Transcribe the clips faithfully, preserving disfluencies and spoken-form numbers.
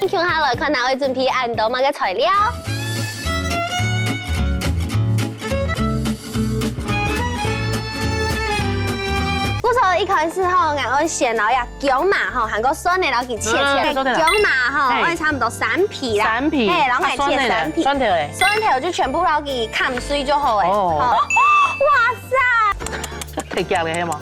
共下來看，𠊎愛準備恁多麼个材料。故所一開始吼，𠊎愛先摎這薑嫲吼，還過蒜仔摎佢切切。嗯，蒜仔啦。薑嫲吼，嘿。愛差毋多三皮啦。三皮。嘿，然後𠊎切三皮。啊，蒜仔咧？蒜頭咧？蒜頭就全部摎佢砍碎就好咧。哦。好。哇塞！忒遽咧，係無？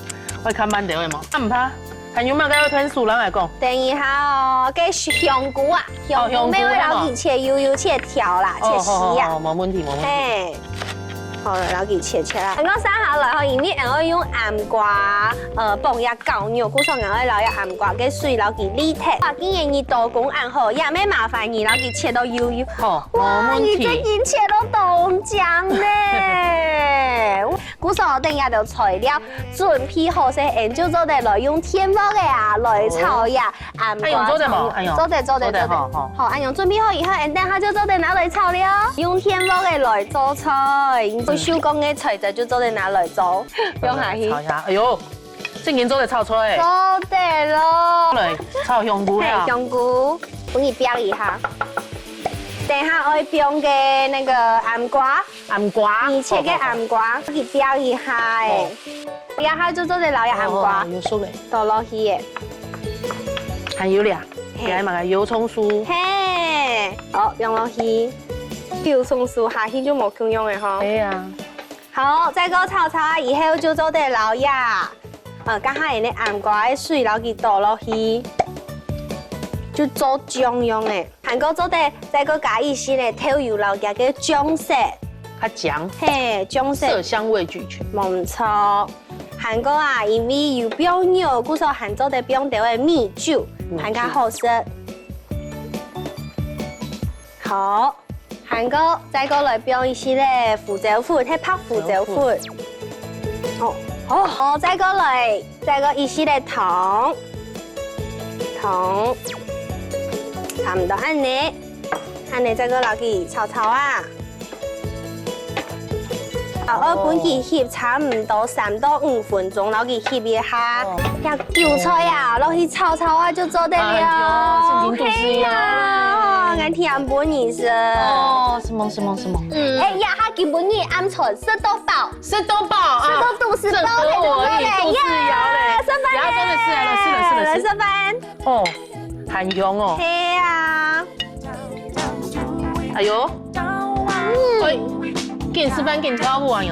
愛看慢點，係無？啊，毋怕。 還有麼个愛𢯭手，人來講？等一下哦，該香菇啊，哦，香菇，香菇愛摎佢切幼幼、切條啦，哦，切絲啊。好，好，好，無問題，無問題。嘿，好了，摎佢切切啦。剛剛生下來吼，因為𠊎愛用醃瓜，呃，傍這絞肉，故所𠊎愛摎這醃瓜个水摎佢瀝忒。哇，今日你刀工恁好，也毋麻煩你摎佢切到幼幼。好，哇，無問題。你最近切到當靚呢。 故所等下兜材料準備好勢，𠊎就做得來用電鑊个啊，來炒呀。嗯。啊，恁樣做得無？恁樣。做得，做得，做得，做得。好，好。好，恁樣準備好以後，𠊎等下就做得拿來炒了。用電鑊个來做菜，手工个菜就做得拿來做，放下去。炒一下，哎喲，正經做得炒菜。做得咯。來，炒香菇了。嘿，香菇，分你煸一下。等下愛放个那個醃瓜。 醃瓜。你切个醃瓜，哦，哦，哦。去煸一下欸。哦。這下就做得摎這醃瓜。哦，哦，有熟咧。倒落去欸。還有咧，嘿。這還有麼个？油蔥酥。嘿，好，放落去。油蔥酥下去就無共樣咧吼。對啊。好，再過炒炒啊，以後就做得摎這，呃，剛才个醃瓜个水摎佢倒落去，就做醬樣欸。 還過做得再過加一息仔豆油摎佢个醬色。較香。嘿，醬色。色香味俱全。無錯。還過啊，因為有放肉，故所還做得放兜仔米酒，米酒。還較好食。好，還過再過來放一息仔胡椒粉，係白胡椒粉。胡椒粉。哦，哦，好，再過來 再過一息仔糖，糖，差毋多恁呢，恁呢再過摎佢炒炒啊。哦，愛分佢翕差毋多三到五分鐘，摎佢翕一下。哦。這韭菜啊，落去炒炒啊就做得了。哎喲，心情肚屎枵了。哎呀，𠊎添分你食。哦，什麼什麼什麼？嗯。哎呀，佢今晡日暗餐食到飽。 食到飽啊，食到肚屎飽，正合我意，肚屎枵咧。耶，食飯咧。然後真的是來了，是了，是了，是了。來食飯。哦，還香哦。係啊。哎喲，嗯。哎，緊食飯，緊跳舞啊喲。